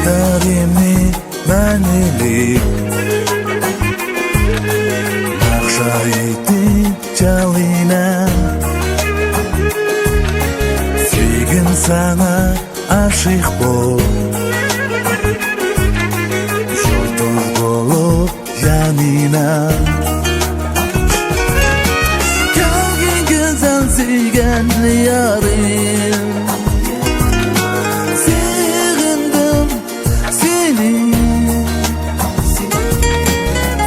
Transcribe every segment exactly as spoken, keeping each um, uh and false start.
دىللىرىمنى مەنىلىك ناخشا ئېيتىپ چالىمەن. سۆيگۈم ساڭا ئاشىق بول، يۇلتۇز بولۇپ يانىمەن. كەلگىن گۈزەل سۆيگەن يارىم، سېغىندىم سېنى.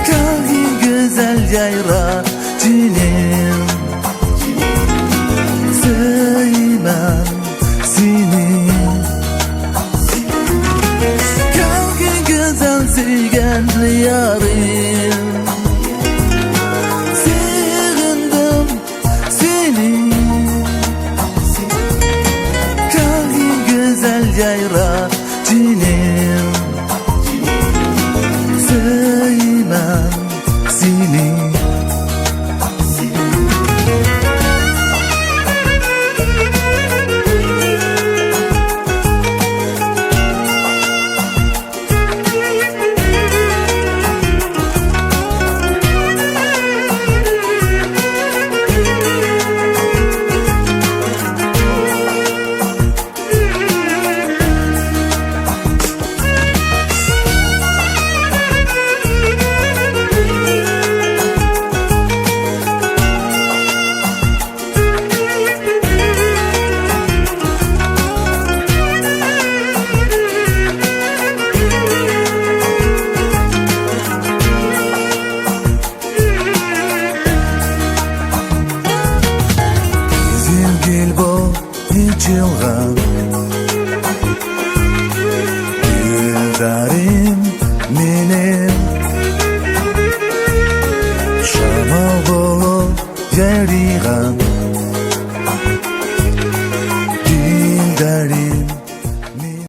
كەلگىن گۈزەل يايرا جېنىم، سۆيىمەن سېنى. كەلگىن گۈزەل سۆيگەن يارىم، سېغىندىم سېنى. كەلگىن گۈزەل يايرا جېنىم، سۆيىمەن سېنى. قىزىل گۈل بولۇپ ئېچىلغان گۈلزارىم مېنىڭ، شامال بولۇپ يايرىغان